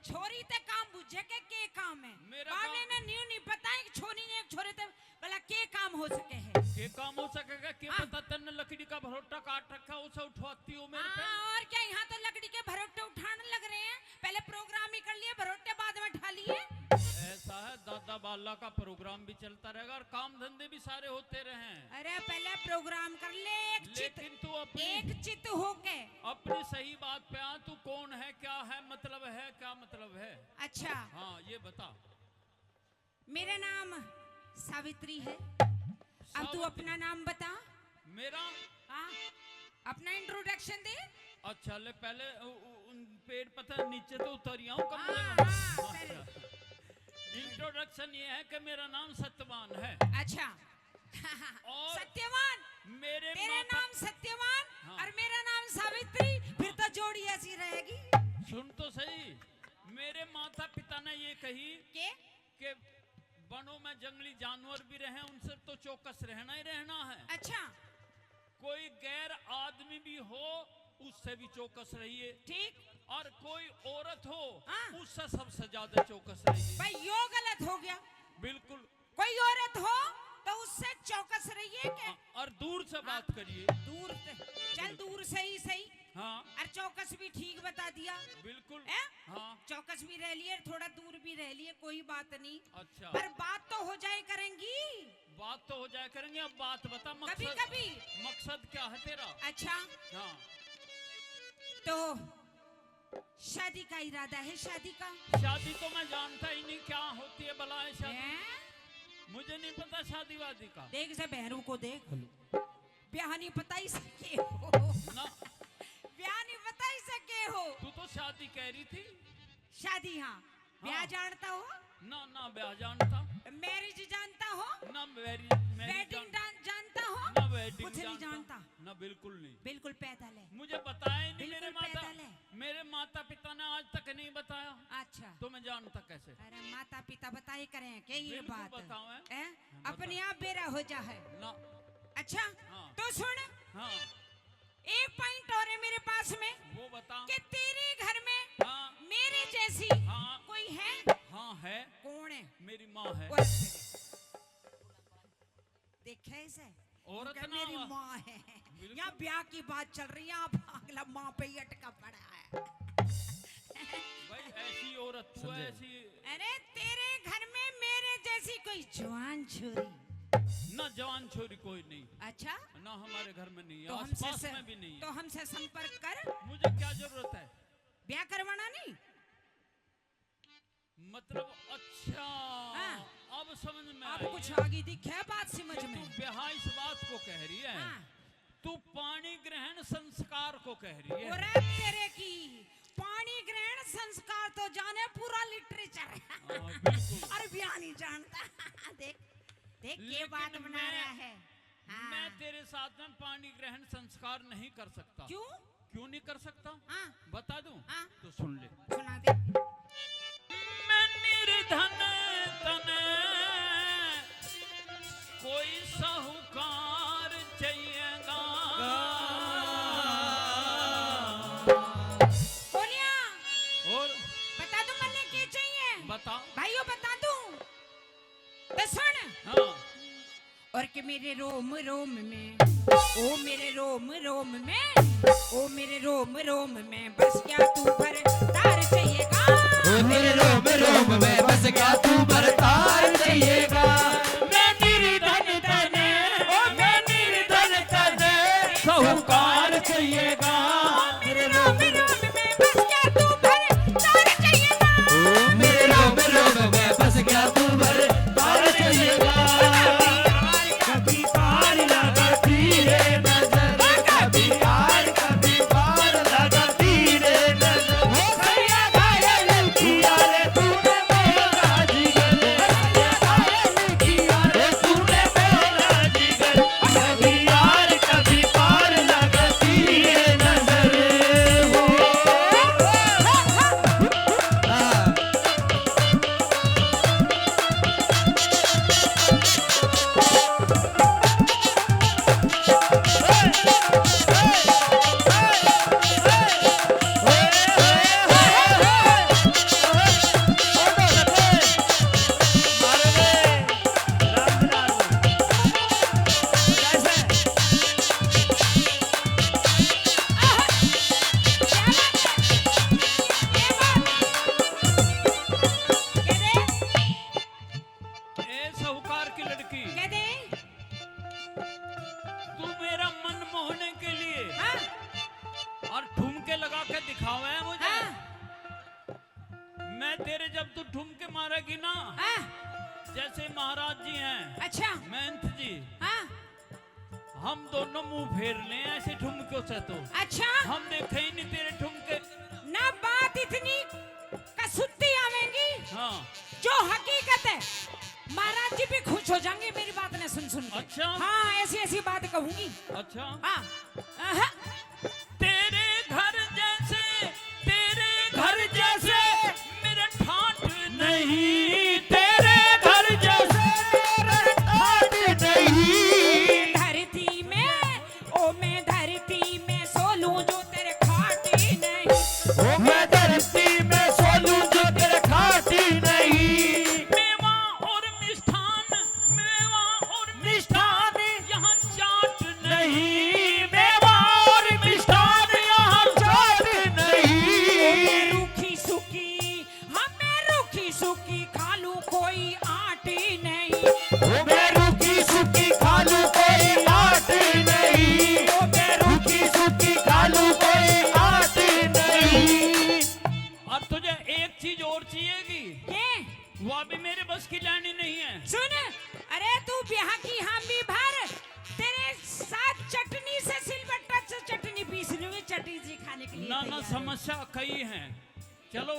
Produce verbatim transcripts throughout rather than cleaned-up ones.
छोरी ते काम बुझे के, के काम है? मेरा बाप काम ने ना न्यू नहीं पता, एक छोरी ने एक छोरे ते भला के काम हो सके है? के काम हो सकेगा? के हाँ। पता तन्ने लकड़ी का भरोटा काट रखा, उसे उठवाती हो मेरे पे। हाँ, और क्या, यहाँ तो लकड़ी के भरोटे उठाने लग रहे हैं। पहले प्रोग्राम ही कर लिए, भरोटे बाद में उठा लिए। ऐसा है, दादा बाला का प्रोग्राम भी चलता रहेगा और काम धंधे भी सारे होते रहे हैं। अरे, पहले प्रोग्राम कर ले, एक चित, लेकिन तू अपनी एक चित होके। अपनी सही बात पे आ, तू कौन है, क्या है, मतलब है, क्या मतलब है? अच्छा। हाँ, ये बता। मेरा नाम सावित्री है। अब तू सावित्री। अपना नाम बता। मेरा? हाँ, अपना इंट्रोडक्शन दे। अच्छा, ले पहले उ, उ, उन पेड़ पत्थर नीचे तो उतर ही आऊं, कम हाँ, से कम। हाँ, फिर। अच्छा। इंट्रोडक्शन ये है कि मेरा नाम सत्यवान है। अच्छा। और सत्यवान, मेरे तेरा माता नाम सत्यवान हाँ। और मेरा नाम सावित्री, फिर हाँ। तो जोड़ी ऐसी रहेगी। सुन तो सही, मेरे माता पिता ने ये कही के? कि वनों में जंगली जानवर भी रहे, उनसे तो चौकस रहना ही रहना है। अच्छा। कोई गैर आदमी भी हो, उससे भी चौकस रहिए। ठीक। और कोई औरत हो, हाँ। उससे सबसे ज्यादा चौकस रहिए। भाई, यो गलत हो गया। बिल्कुल। कोई औरत हो तो उससे चौकस रहिए के? हाँ, और दूर से बात हाँ। करिए। दूर से, चल, बिल्कुल। दूर से ही सही। हाँ। और चौकस भी ठीक बता दिया। बिल्कुल। हैं? हाँ। चौकस भी रह लिए, थोड़ा दूर भी रह लिए, कोई बात नहीं। अच्छा। पर बात तो हो जाए करेंगी। बात तो हो जाए करेंगे, अब बात बता, कभी मकसद, कभी। मकसद क्या है तेरा? अच्छा। हाँ। तो शादी का इरादा है, शादी का? शादी तो मैं जानता ही नहीं, क्या होती है भला है शादी? हैं? मुझे नहीं पता शादी वादी का। देख से बहरू को देख। ब्याह नहीं पता इसे के हो। ना। ब्याह नहीं पता इसे के हो। तू तो शादी कह रही थी। शादी, हाँ। ब्याह हाँ। जानता हो? ना, ना ब्याह जानता। मैरिज जानता हो? ना मैरिज, मैरिज वेडिंग जान-, जान-, जानता हो? ना वेडिंग कुछ नहीं जानता। जानता। ना, बिल्कुल नहीं। बिल्कुल पैदल है। मुझे बताया ही नहीं बिल्कुल मेरे माता, पैदल है। मेरे माता पिता ने आज तक नहीं बताया। अच्छा। तो मैं जानता कैसे? अरे माता पिता बताए करें के ये बिल्कुल बात? बताओ, हैं? हैं? हाँ, बता। अपने आप बेरा हो जा है। ना। अच्छा, हाँ। तो सुन। हाँ। एक पॉइंट और है मेरे पास में। वो बता। कि तेरे घर में हाँ। मेरे जैसी हाँ। कोई है? हाँ है। कौन है? मेरी माँ है। और देखे इसे? औरत वो कहे, ना मेरी हुआ। माँ है। बिल्कुल। यहाँ ब्याह की बात चल रही है, आप अगला माँ पे ही अटका पड़ा है। भाई, ऐसी औरत, तू समझे? ऐसी। अरे, तेरे घर में मेरे जैसी कोई जवान छोरी? ना, जवान छोरी कोई नहीं। अच्छा? ना, हमारे घर में नहीं है, तो हमसे आसपास से, में भी नहीं है। तो हमसे संपर्क कर। मुझे क्या जरूरत है? ब्याह करवाना नहीं? मतलब, अच्छा, हाँ। अब समझ में अब आई। कुछ आगे दिखे बात समझ कि में। तू ब्याह इस बात को कह रही है। हाँ। तू पाणी ग्रहण संस्कार को कह रही है। अरे तेरे की, पाणी ग्रहण संस्कार तो जाने पूरा लिटरेचर। हाँ, बिल्कुल। अरे ब्याह नहीं जानता। देख, देख ये लेकिन बात बना मैं, रहा है। हाँ। मैं तेरे साथ में पाणी ग्रहण संस्कार नहीं कर सकता। क्यों? क्यों नहीं कर सकता? हाँ। बता दूं? हाँ। तो सुन ले। सुना दे। मैं निर्धन तने कोई साहूकार चाहिएगा। बोलिया। और? बता दूं मन्ने के चाहिए? बता। भाइयों, बता दूं? तो सुन। हाँ। और कि मेरे रोम रोम में, ओ मेरे रोम रोम में, ओ मेरे रोम रोम में बस गया तू भर तार चाहिएगा। ओ मेरे रोम रोम में बस गया तू भर तार चाहिएगा। मैं निर्धन तने, ओ मैं निर्धन तने, साहूकार चाहिएगा। मेरे रोम रोम में बस गया तू भर तार चाहिएगा। ओ मेरे रोम रोम में बस गया तू भर तार चाहिएगा। कभी पार, कभी पार लगाती रे नजर, कभी पार, कभी पार लगाती रे नजर। ओ सैया घायल किया रे तूने मेरा जी, के लगा के दिखावे है मुझे। हाँ। मैं तेरे, जब तू ठुमके मारेगी ना, हाँ। जैसे महाराज जी हैं, अच्छा। महंत जी, हाँ। हम दोनों मुंह फेर लें ऐसे ठुमकों से तो। अच्छा। हम देखे ही नहीं तेरे ठुमके। ना, बात इतनी कसूती आवेंगी। हाँ। जो हकीकत है, महाराज जी भी खुश हो जाएंगे मेरी बात ने सुन सुन के। अच्छा। हाँ, ऐसी ऐसी बात कहूंगी। अच्छा। हाँ। आहा। तेरे घर जैसे, तेरे घर जैसे मेरे ठाट नहीं, तेरे घर जैसे मेरे ठाट नहीं। धरती में, ओ मैं धरती में सो लूं जो तेरे खाट नहीं। ओ मैं धरती में सो लूं जो तेरे खाट नहीं। मेवा और मिष्ठान, मेवा और मिष्ठान यहाँ चाट नहीं, मेवा और मिष्ठान यहाँ चाट नहीं। ओ मैं रूखी सूखी, हाँ, मैं रूखी सूखी खा लूं, कोई आट नहीं। ओ मैं रूखी सूखी खा लूं, कोई आट नहीं। ओ मैं रूखी सूखी खा लूं, कोई आट नहीं। और तुझे एक चीज और चाहिएगी। के? वो भी मेरे बस की लानी नहीं है। सुन, अरे तू ब्याह की हामी भर, तेरे साथ चटनी से सिलबट्टा से चटनी पीस लूंगी, चटनी जी खाने के लिए ना, ना, तैयार है। समस्या कई है। चलो,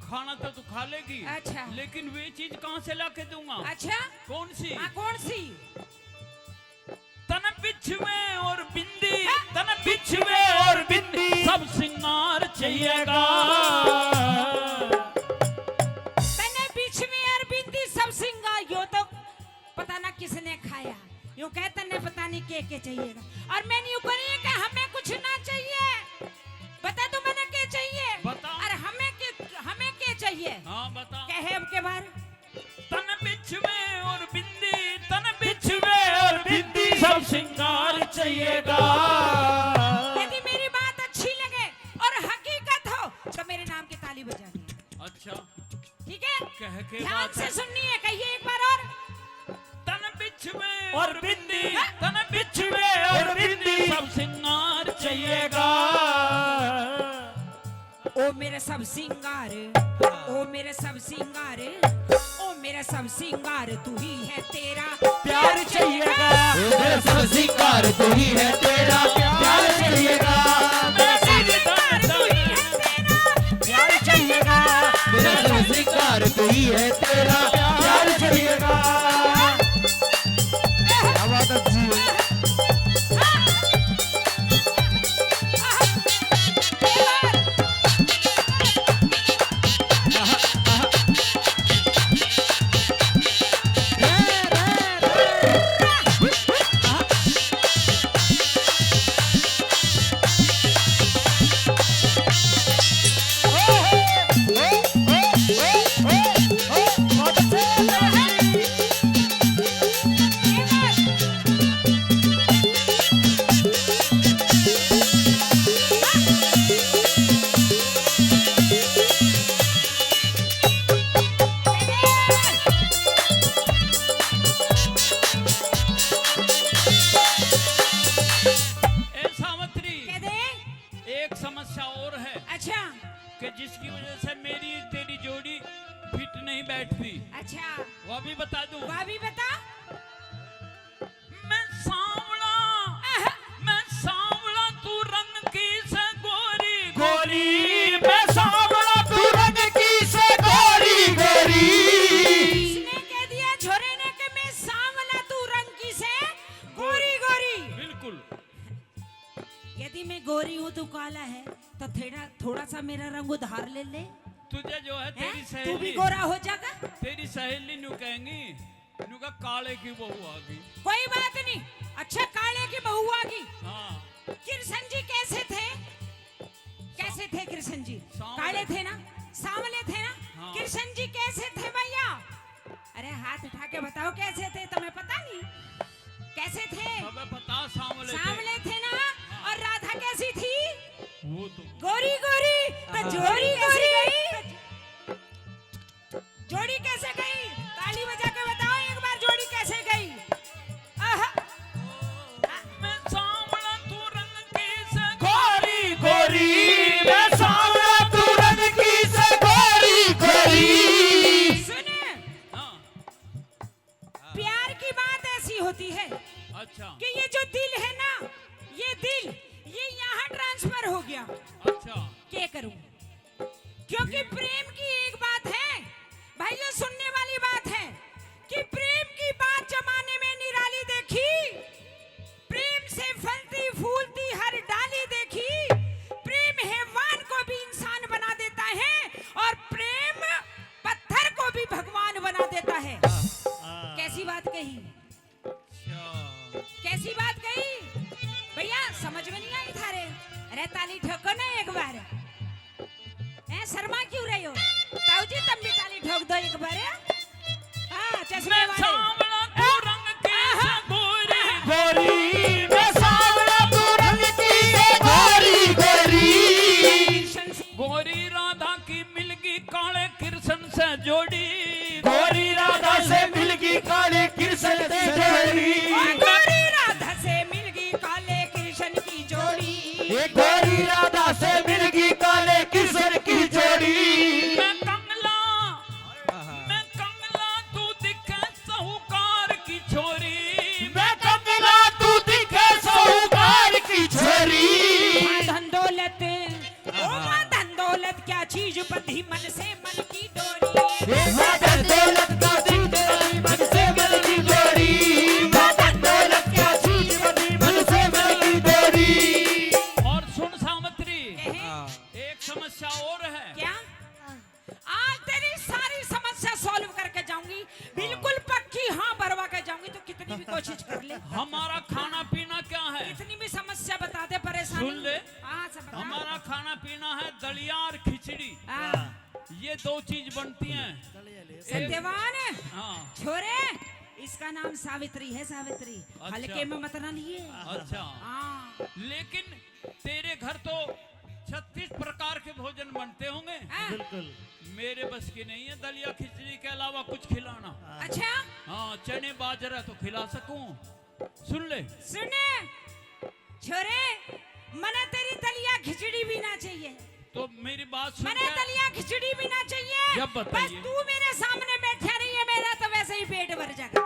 खाना तो तू खा लेगी, अच्छा। लेकिन वे चीज कहाँ से ला के दूंगा? अच्छा। कौन सी? हाँ, कौन सी? तन बिछवे और बिंदी, हाँ। तन बिछवे और बिंदी, सब सिंगार चाहिएगा। तन बिछवे और बिंदी, सब सिंगार, यो तो पता ना किसने खाया। यूं कह, तन्ने पता नहीं के के चाहिएगा। और मैंने यूं करी है कि हमें कुछ ना चाहिए। बता तू मैंने के चाहिए? बता। और हमें के, हमें के चाहिए? हाँ, बता। कहे अब के बार। तन बिछवे और बिंदी, तन बिछवे और बिंदी, सब सिंगार चाहिएगा। यदि मेरी बात अच्छी लगे और हकीकत हो, तो मेरे नाम की ताली बजानी। अच्छा। ठीक है? कह के ध्यान बात से है। सुननी है, कहिए एक बार और। तन बिछवे और बिंदी, हाँ? तन बिछवे और बिंदी, सब सिंगार चाहिएगा। ओ मेरे सब सिंगार, हाँ। ओ मेरे सब सिंगार, ओ मेरा सब सिंगार तू ही है, तेरा प्यार चाहिएगा। ओ मेरा सब सिंगार तू ही है, तेरा प्यार चाहिएगा। मेरा सब सिंगार तू ही है, तेरा प्यार चाहिएगा। मेरा सब सिंगार तू ही है, तेरा प्यार चाहिएगा। क्या बात है जी। ए सावित्री, कह दे। एक समस्या और है। अच्छा। कि जिसकी वजह से मेरी तेरी जोड़ी फिट नहीं बैठती। अच्छा। वह भी बता दूं? वह भी बता। मैं सांवला, आह। मैं सांवला, तू रंग की से गोरी, गोरी। मैं सांवला, तू रंग की से गोरी, गोरी। इसने कह दिया छोरे ने कि मैं सांवला, तू रंग की से गोरी, गोरी। बिल्कुल। यदि मैं गोरी हूँ, तू काला है, तो थोड़ा, थोड़ा सा मेरा रंग उधार ले ले। तुझे जो है, हैं? तेरी तू भी सहेली, गोरा हो जागा। तेरी सहेली न्यू कहेंगी, न्यू कहा, "काले की बहू आ गई।" कोई बात नहीं, अच्छा, काले की बहू आ गई। हाँ। कृष्ण जी कैसे थे? कैसे थे कृष्ण जी? सांवले। काले थे ना, सांवले थे ना। हाँ। कृष्ण जी कैसे थे भैया? अरे हाथ उठा के बताओ, कैसे थे? तुम्हें पता नहीं कैसे थे? सबे पता, सांवले थे। सांवले थे ना। हाँ। और राधा कैसी थी? वो तो गोरी गोरी। तो हाँ। जोड़ी कैसे गई? जोड़ी कैसे गई? ताली बजा के बताओ एक बार, जोड़ी कैसे गई? आहा। मैं सांवला, तू रंग की से गोरी, गोरी। हो गया। अच्छा। क्या करूं? क्योंकि प्रेम की एक बात है भाइयों, सुनने वाली बात है कि प्रेम की बात जमाने में निराली देखी, प्रेम से फलती फूलती हर डाली देखी। प्रेम हैवान को भी इंसान बना देता है और प्रेम पत्थर को भी भगवान बना देता है। हाँ। कैसी बात कही? अच्छा। कैसी बात कही भैया, समझ में नहीं आई थारे? अरे ताली ठोको ना एक बार। हैं, शर्मा क्यों रहे हो? ताऊ जी, तुम भी ताली ठोक दो एक बार। हाँ, चश्मे मैं वाले। सांवला तू रंग की आहा। से गोरी। गोरी, मैं सांवला तू रंग की से गोरी, गोरी। कृष्ण से गोरी राधा की मिलगी काले कृष्ण से जोड़ी। गोरी राधा से मिलगी काले कृष्ण से जोड़ी। गोरी राधा से मिलगी काले कृष्ण की जोड़ी। ये गोरी राधा से मिलगी काले कृष्ण की जोड़ी। मैं कंगला, मैं कंगला तू दिखे साहूकार की छोरी। मैं कंगला तू दिखे साहूकार की छोरी। माँ धन दौलत, ओ माँ धन दौलत क्या चीज बंधी मन से मन की डोरी। ए माँ धन दौलत का चीज बंधी मन से मन की डोरी। माँ धन दौलत क्या चीज बंधी मन से मन की डोरी। और सुन सावित्री, कहे। हाँ। एक समस्या और है। क्या? आज तेरी सारी समस्या सॉल्व करके जाऊंगी, बिल्कुल पक्की हाँ भरवा के जाऊंगी, तो कितनी भी कोशिश कर ले। हमारा खाना पीना क्या है? कितनी भी समस्या बता दे, परेशानी। सुन ले। हाँ, सब बता। हमारा खाना पीना है दलिया और खिचड़ी। हाँ। ये दो चीज बनती हैं। सत्यवान। हाँ। छोरे, इसका नाम सावित्री है, सावित्री। अच्छा। हल्के में मत ना लिए। अच्छा। हाँ। लेकिन तेरे घर तो छत्तीस प्रकार के भोजन बनते होंगे। हाँ। बिल्कुल। मेरे बस की नहीं है दलिया खिचड़ी के अलावा कुछ खिलाना। अच्छा। हाँ, चने बाजरा तो खिला सकूं। सुन ले। सुने, छोरे, मने तेरी दलिया खिचड़ी भी ना चाहिए। तो मेरी बात सुन मने के दलिया खिचड़ी भी ना चाहिए। जब बताइए। बस तू मेरे सामने बैठा रही है, मेरा तो वैसे ही पेट भर जाएगा।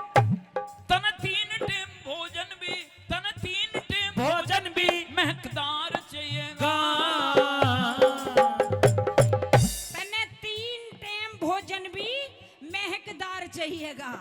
तन तीन टाइम भोजन भी, तन तीन टाइम भोजन भी महकदार चाहिएगा। तन्ने तीन टाइम भोजन भी महकदार चाहिएगा।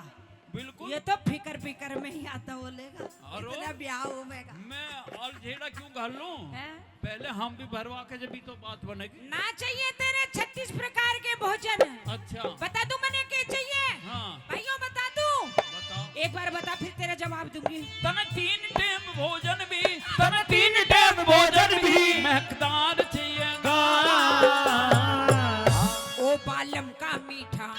बिल्कुल। ये तो फिकर फिकर में ही आता बोलेगा। अरे, इतना ब्याह होवेगा। मैं अलझेड़ा क्यों घाल लूं? हैं? पहले हम भी भरवा के जब भी तो बात बनेगी। ना चाहिए तेरे छत्तीस प्रकार के भोजन। अच्छा। बता दूं मने के चाहिए? हाँ। भाइयों बता दूं? बताओ। एक बार बता फिर तेरा जवाब दूंगी। तन तीन टाइम भोजन भी, तन तीन टाइम भोजन भी महकदार चाहिएगा। ओ बालम का मीठा,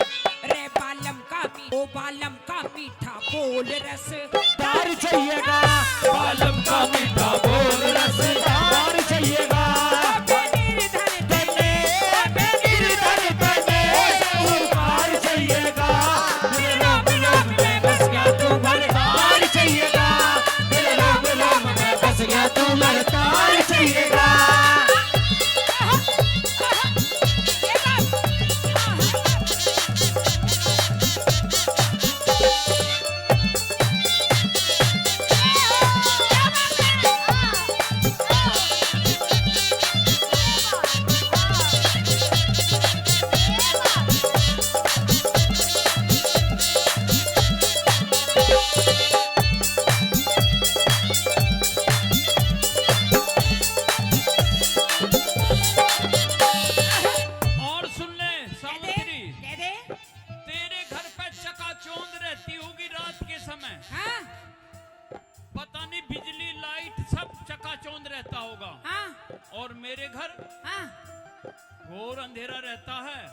रे बालम का मी-, ओ बालम का मीठा बोल रसदार चाहिएगा। बालम का मीठा बोल रसदार चाहिएगा। निर्धन तने, निर्धन तने साहूकार चाहिएगा। मेरे लोम लोम में बस गया तू मरदार चाहिएगा। मेरे लोम लोम में बस गया तू मरदार चाहिएगा। और सुन ले, कह दे, सावित्री, कह दे। तेरे घर पे चकाचौंध रहती होगी रात के समय। हाँ। पता नहीं, बिजली, लाइट, सब चकाचौंध रहता होगा। हाँ। और मेरे घर हाँ। घोर अंधेरा रहता है।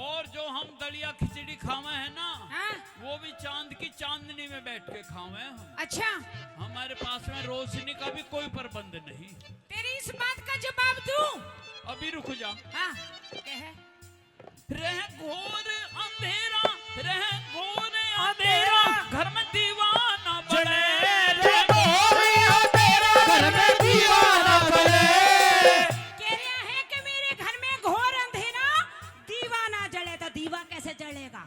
और जो हम दलिया खिचड़ी खावे हैं ना, हाँ। वो भी चांद की चांदनी में बैठ के खावे हैं हम। अच्छा। हमारे पास में रोशनी का भी कोई प्रबंध नहीं। तेरी इस बात का जवाब दूं? अभी रुक जा। हाँ, कह। रह घोर अंधेरा, रह घोर अंधेरा, घर में दीवाना बले। रह घोर अंधेरा, घर में दीवाना बले। कह रहा है कि मेरे घर में घोर अंधेरा, दीवाना जले। तो दीवा कैसे जलेगा?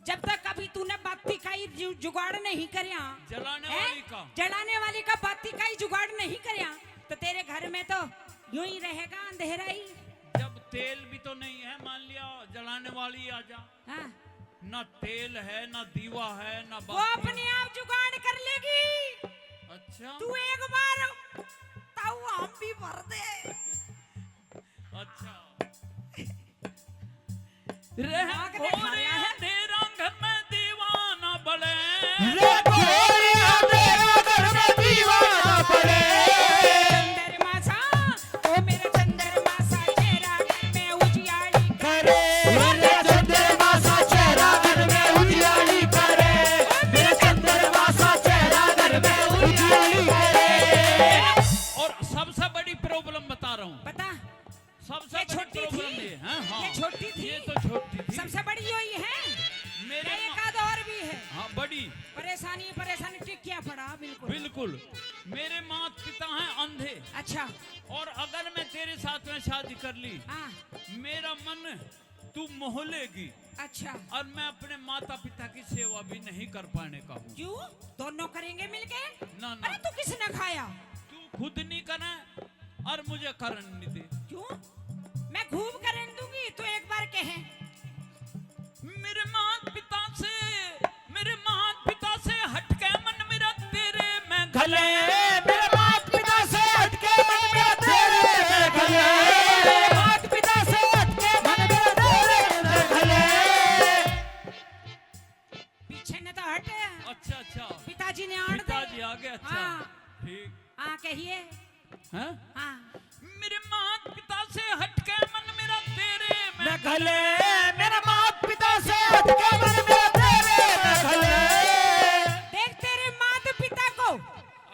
जब तक अभी तूने बाती का ही जु-, जुगाड़ नहीं करया, जलाने हैं? वाली का। जलाने वाली का बाती का ही जुगाड़ नहीं करया, तो तेरे घर में तो यूं ही रहेगा अंधेरा ही। जब तेल भी तो नहीं है, मान लिया जलाने वाली आ जा। हाँ। ना तेल है, ना दीवा है, ना वो बाती है। अपने आप जुगाड़ कर लेगी। अच्छा। तू एक बार ताऊ हम भी भर दे। अच्छा। रे दिमाग ने गोरे खा लिया है। अंधेरा घर में दीवाना बले। रे गोरे अंधेरा घर में दीवाना बले। चंद्रमा सा, ओ मेरा चंद्रमा सा चेहरा घर में उजियाली करे। मेरा चंद्रमा सा चेहरा घर में उजियाली करे। मेरा चंद्रमा सा चेहरा घर में उजियाली करे। और सबसे बड़ी problem बता रहा हूँ। बता। सबसे ये बड़ी छोटी problem थी। ये है, हाँ। ये छोटी थी। ये तो छोटी थी। सबसे बड़ी यही है। मेरे या एक मा-, आध और भी है। हाँ, बड़ी। परेशानी, परेशानी, टिकिया पड़ा, बिल्कुल। बिल्कुल। मेरे माता पिता हैं अंधे। अच्छा। और अगर मैं तेरे साथ में शादी कर ली, हाँ। मेरा मन तू मोह लेगी। अच्छा। और मैं अपने माता पिता की सेवा भी नहीं कर पाने का हूँ। क्यों? दोनों करेंगे मिलके? ना, ना। अरे, तू किसने खाया? तू खुद नहीं करे और मुझे करन नहीं दे। क्यों? मैं खूब करन दूंगी, तू एक बार कहे। मेरे माता पिता से, मेरे माता पिता से हटके मन मेरा तेरे में घले। मेरे माता पिता से हटके मन मेरा तेरे में घले। मेरे माता पिता से हटके मन मेरा तेरे में घले। पीछे ने तो हटे। अच्छा, अच्छा। पिताजी ने आड़ दे। पिताजी आ गए, अच्छा। हाँ। ठीक। हाँ, कहिए। हैं? हाँ। मेरे माता पिता से हटके मन मेरा तेरे में घले। मेरे माता पिता से हटके मन मेरा तेरे में घले। देख, तेरे माता पिता को,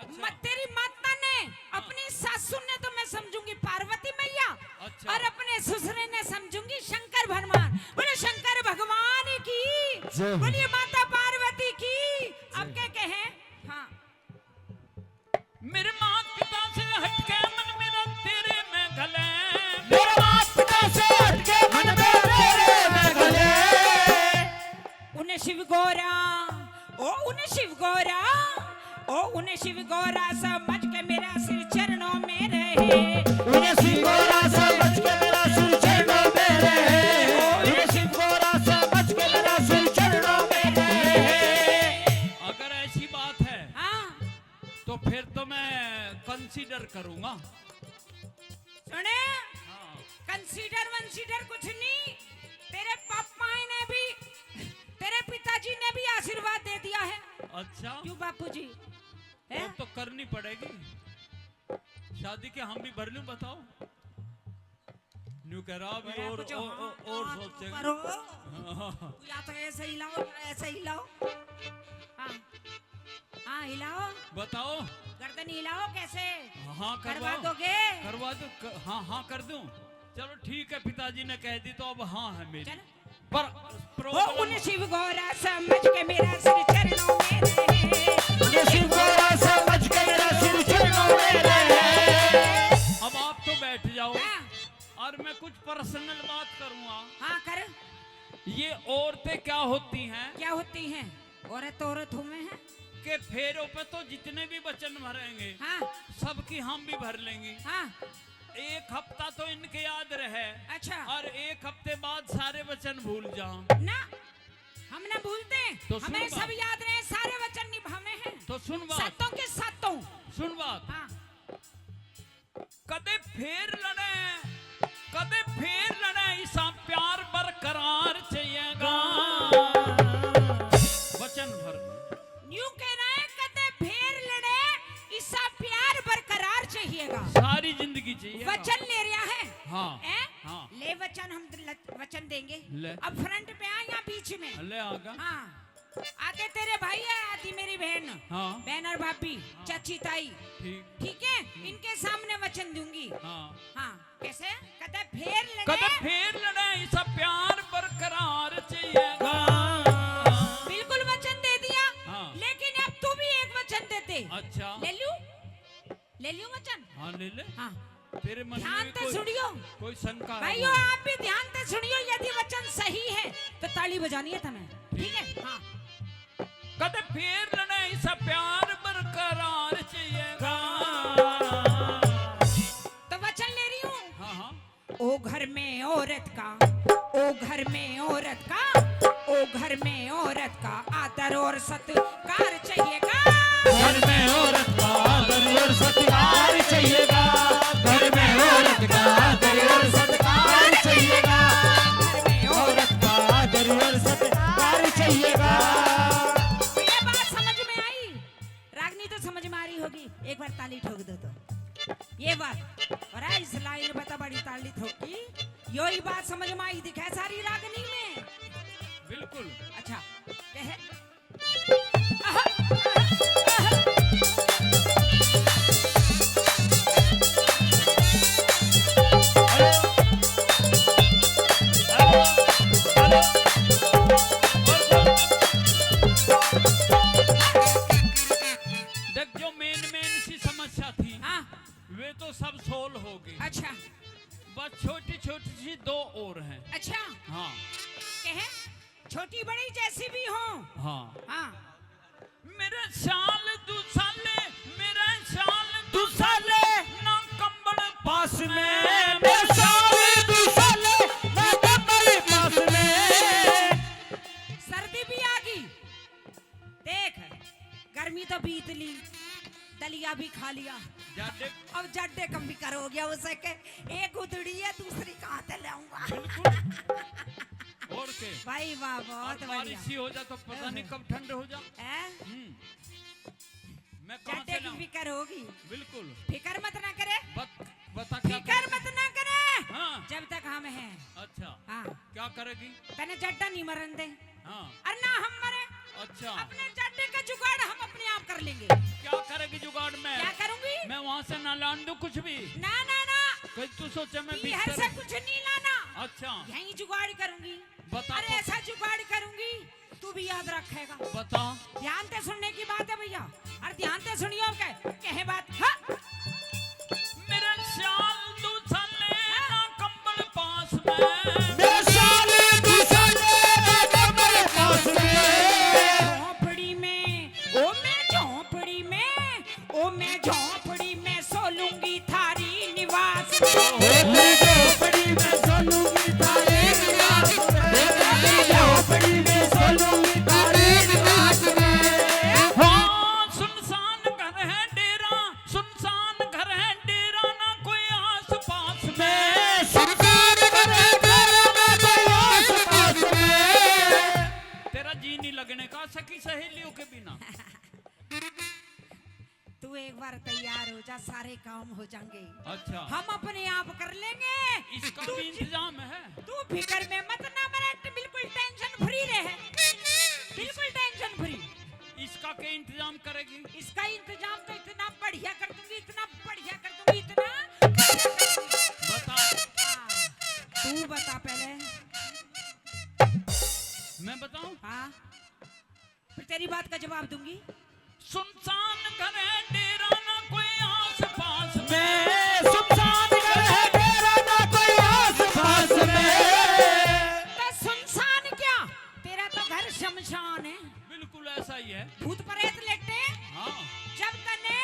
अच्छा। म-, तेरी माता ने, हाँ। अपनी सासू ने तो मैं समझूंगी पार्वती मैया, अच्छा। और अपने ससुरे ने समझूंगी शंकर भगवान। बोले शंकर भगवान की, जय हो। बोलिए माता पार्वती की। जय। अब क्या कहें? हाँ। मेरे माता पिता से हटके मन मेरा तेरे में घले। मेरे माता पिता से हटके मन मेरा तेरे में घले। उन्हें शिव गोरा, ओ उन्हें शिव गोरा, ओ उन्हें शिव गोरा समझ के मेरा सिर चरणों में रहे। उन्हें शिव गोरा समझ के मेरा सिर चरणों में रहे। उन्हें शिव गोरा समझ के मेरा सिर चरणों में रहे। अगर ऐसी बात है, हाँ। तो फिर तो मैं consider करूंगा। सुने, हाँ। Consider वंसीडर कुछ नहीं। तेरे पापा ने भी, तेरे पिताजी ने भी आशीर्वाद दे दिया है। अच्छा। क्यों बापू जी? तो, हैं? तो करनी पड़ेगी शादी के, हम भी भर लूं, बताओ। न्यू कह रहा, अभी मेरा और, कुछ और, हाँ, और, और हाँ, सोचेंगे। करो। हाँ। या तो ऐसे हिलाओ, या ऐसे हिलाओ। हाँ। हाँ, हिलाओ। बताओ। गर्दन हिलाओ कैसे? हाँ, करवा करवाओ। दोगे? करवा दो, क-, हाँ, हाँ, कर दूं। चलो, ठीक है, पिताजी ने कह दी तो अब हाँ है मेरी। चलो। पर ओ problem उन शिव गोरा समझ के मेरा सिर चरणों में रहे। उन शिव गोरा समझ के मेरा सिर चरणों में रहे। अब आप तो बैठ जाओ। हाँ। और मैं कुछ personal बात करूंगा। हाँ, कर। ये औरतें क्या होती हैं? क्या होती हैं? औरत तो औरत हुए हैं। के फेरों पे तो जितने भी वचन भरेंगे, हाँ। सबकी हम भी भर लेंगी। हाँ। एक हफ्ता तो इनके याद रहे, अच्छा। और एक हफ्ते बाद सारे वचन भूल जाओ। ना, हम ना भूलते, तो सुन हमें बात। सब याद रहे, सारे वचन निभावे हैं। तो सुन बात। सातों के सातों। सुन बात। हाँ। कदे फेर लड़े, कदे फेर लड़े, इसा प्यार बरकरार चाहिएगा। वचन भर। न्यू कह रहा है, कदे फेर लड़े, इसा प्यार बरकरार चाहिएगा। सारी जिंदगी चाहिए। वचन ले रहा है। हाँ, हैं? हाँ। ले वचन, हम ल-, वचन देंगे। ले। अब front पे आ या बीच में? ले आगा। हाँ। आधे तेरे भाई है, आधी मेरी बहन। हाँ। बहन और भाभी, हाँ। चाची ताई। ठीक। ठीक है? हम्म। इनके सामने वचन दूंगी। हाँ। हाँ, कैसे? कदे फेर लड़े। कदे फेर लड़े, इसा प्यार बरकरार चाहिएगा। बिल्कुल वचन दे दिया। हाँ। लेकिन अब तू भी एक वचन दे दे। अच्छा। ले लूं? ले लियो वचन? हाँ, ले ले। हाँ। तेरे मन ध्यान में से कोई, सुनियो। कोई शंका है भाइयों, वो? आप भी ध्यान से सुनियो, यदि वचन सही है तो ताली बजानी है तुम्हें, ठीक है? हाँ। कदे फेर लड़े, इसा प्यार बरकरार चाहिएगा। तो वचन ले ओ घर में औरत का, ओ घर में औरत का, ओ घर में औरत का आदर और सत्कार चाहिएगा। घर में औरत का आदर और सत्कार चाहिएगा। घर में औरत का आदर और सत्कार चाहिएगा। घर में औरत का आदर और सत्कार चाहिएगा। ये बात समझ में आई? रागनी तो समझ में आ रही होगी, एक बार ताली ठोक दो तो। ये बात, और इस लाइन बता बड़ी ताली ठोकी, यो ही बात समझ में आई दिखे सारी रागनी में। बिल्कुल। अच्छा, कहे। देख, जो मेन मेन सी समस्या थी, हाँ। वे तो सब सोल्व हो गई। अच्छा। बस छोटी छोटी सी दो और हैं। अच्छा। हाँ। कहे, छोटी बड़ी जैसी भी हो। हाँ। हाँ। मेरा साल दो साले, मेरा साल दो साले, ना कंबल पास में। मेरा साल दो साले, ना कंबल पास में। सर्दी भी आ गई। देख, गर्मी तो बीत ली, दलिया भी खा लिया। जाडे अब जाडे कम भी कर हो गया उसे के, एक उधड़ी है, दूसरी कहाँ से लाऊंगा? बिल्कुल। और के? भाई वाह, बहुत अब बारिश बढ़िया। ही हो जा तो पता नहीं कब ठंड हो जा। हैं? हम्म। मैं कहाँ से जाडे की लाऊं? फिकर होगी। बिल्कुल। फिकर मत ना करे। बत-, बता क्या फिकर करेगी? मत ना करे। हाँ। जब तक हम हैं। अच्छा। हाँ। क्या करेगी? तने जड्डा नहीं मरन दे। हाँ। और ना हम मरे। अच्छा। अपने जड्डे का जुगाड़ हम अपने आप कर लेंगे। क्या करेगी जुगाड़ में? क्या करूंगी? मैं वहाँ से ना लान दूं कुछ भी। ना, ना, ना। कहीं तू सोचे मैं पीहर भीतर से कुछ नहीं लाना। अच्छा। यहीं जुगाड़ करूंगी। बता अरे तो। ऐसा जुगाड़ करूंगी, तू भी याद रखेगा। बता। ध्यान से सुनने की बात है भैया, और ध्यान से सुनियो। कह, कहे बात, हाँ। मेरे साल दो साले ना कंबल पास में। मेरे साल दो साले ना कंबल पास में। झोंपड़ी में, ओ मैं झोंपड़ी में, ओ मैं झोंपड़ी में सो लूंगी थारी निवास में। ओ मैं झोंपड़ी में सो लूंगी थारी निवास में। ओ मैं झोंपड़ी में सो लूंगी थारी निवास में। हाँ, सुनसान घर है डेरा, सुनसान घर है डेरा ना कोई आस पास में। सुनसान घर है डेरा ना कोई आस पास में। तेरा जी नहीं लगने का सखी सहेलियों के बिना। तू एक बार तैयार हो जा, सारे काम हो जाएंगे। अच्छा। हम अपने आप कर लेंगे। इसका तू भी चि-, इंतजाम है। तू फिक्र में मत ना मरे, बिल्कुल टेंशन फ्री रहे, बिल्कुल टेंशन फ्री। इसका क्या इंतजाम करेगी? इसका इंतजाम तो इतना बढ़िया कर दूंगी, इतना बढ़िया कर दूंगी, इतना बढ़िया कर दूंगी। बता। हाँ, तू बता पहले। मैं बताऊं? हाँ। फिर तेरी बात का जवाब दूंगी। सुनसान घर है डेरा ना कोई आस पास में। सुनसान घर है डेरा ना कोई आस पास में। तो सुनसान क्या, तेरा तो घर शमशान है। बिल्कुल ऐसा ही है। भूत प्रेत लेटे। हाँ। जब तने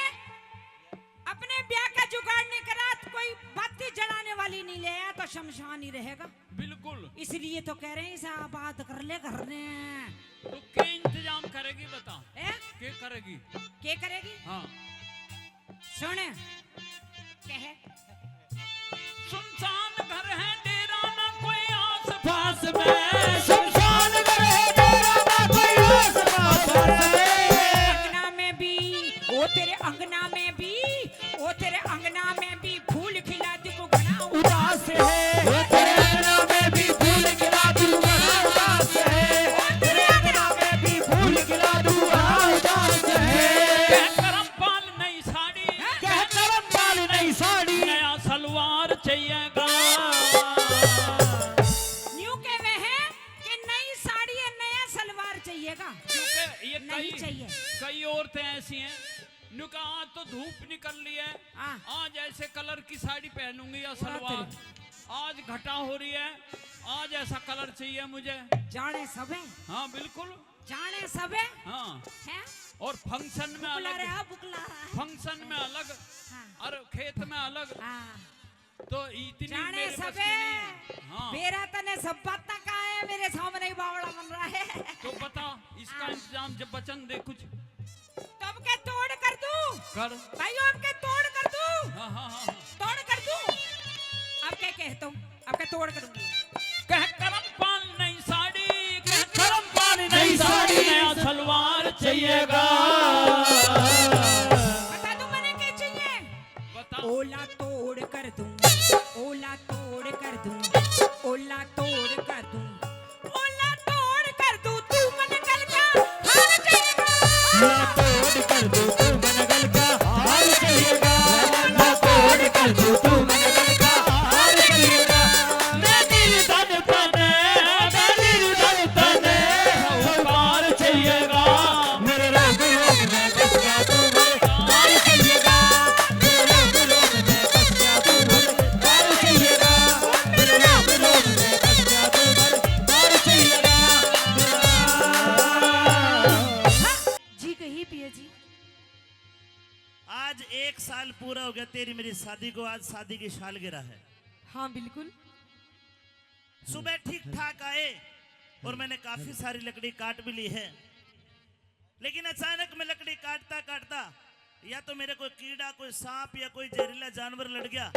अपने ब्याह का जुगाड़ नहीं करा, तो कोई बत्ती जलाने वाली नहीं ले आया, तो शमशान ही रहेगा। बिल्कुल। इसलिए तो कह रहे हैं, इसे आबाद कर ले घर ने। तो के इंतजाम करेगी, बता? हैं? के करेगी? के करेगी? हाँ। सुन, कहे। सुनसान घर है डेरा ना कोई आस पास में। सुनसान घर है डेरा ना कोई आस पास में। अंगना में भी, ओ तेरे अंगना में भी, ओ तेरे अंगना में भी फूल खिला दी को घना उदास है। ओ तेरे अंगना में भी फूल खिला दी को घना उदास है। ओ तेरे अंगना में भी फूल खिला दी को घना उदास है। कह करमपाल नई साड़ी, हैं? कह करमपाल नई साड़ी, नया सलवार चाहिएगा। न्यू कहवे हैं कि नई साड़ी है, नया सलवार चाहिएगा। क्योंकि ये नहीं कई, चाहिए। कई औरतें ऐसी हैं, न्यू कहा, आज तो धूप निकल रही है, हाँ। आज ऐसे कलर की साड़ी पहनूंगी या वाह सलवार, तेरी। आज घटा हो रही है, आज ऐसा कलर चाहिए मुझे। जाने सबे। हाँ, बिल्कुल। जाने सबे। हाँ। हैं? और फंक्शन में बुकला अलग, रहा, बुकला रहा है। फंक्शन में अलग, हाँ। और खेत में अलग। हाँ। तो इतनी जाने मेरे बस की सबे, नहीं है। हाँ। मेरा तने सब बातें का है, मेरे सामने ही बावला बन रहा है। तो बता, इसका हाँ। इंतजाम जब वचन दे कुछ। तो अब के तोड़ कर दूं? कर। भाइयों, अब के तोड़ कर दूं? हाँ, हाँ, हाँ, हाँ। तोड़ कर दूं? अब के कहता हूँ, अब के तोड़ करूंगी। कह करम पान नहीं साड़ी, कह करम पान नहीं नहीं साड़ी, साड़ी। नया सलवार चाहिएगा। बता दूं मने के चाहिए? बता। ओला तोड़ कर दूं, ओला तोड़ कर दूं, ओला तोड़ कर दूं, ओला तोड़ कर दूं, तू मन गल का हार जाएगा। ओला तोड़ कर दूं, तू मन गल का हार जाएगा। ओला तोड़ कर दूं, तू मन गल का हार जाएगा। मैं निर्धन तने, मैं निर्धन तने, साहूकार चाहिएगा। मेरे रोग रोग में बस गया तू, मेरे कार चाहिएगा। मेरे रोग रोग में बस गया तू, मेरे कार चाहिएगा। मेरे रोग रोग में बस गया तू, मेरे कार चाहिएगा। जी कही पिया जी। आज एक साल पूरा हो गया तेरी मेरी शादी को, आज शादी की सालगिरह है। हाँ, बिल्कुल। सुबह ठीक ठाक आए और मैंने काफी सारी लकड़ी काट भी ली है, लेकिन अचानक मैं लकड़ी काटता काटता या तो मेरे कोई कीड़ा, कोई सांप या कोई जहरीला जानवर लड़ गया,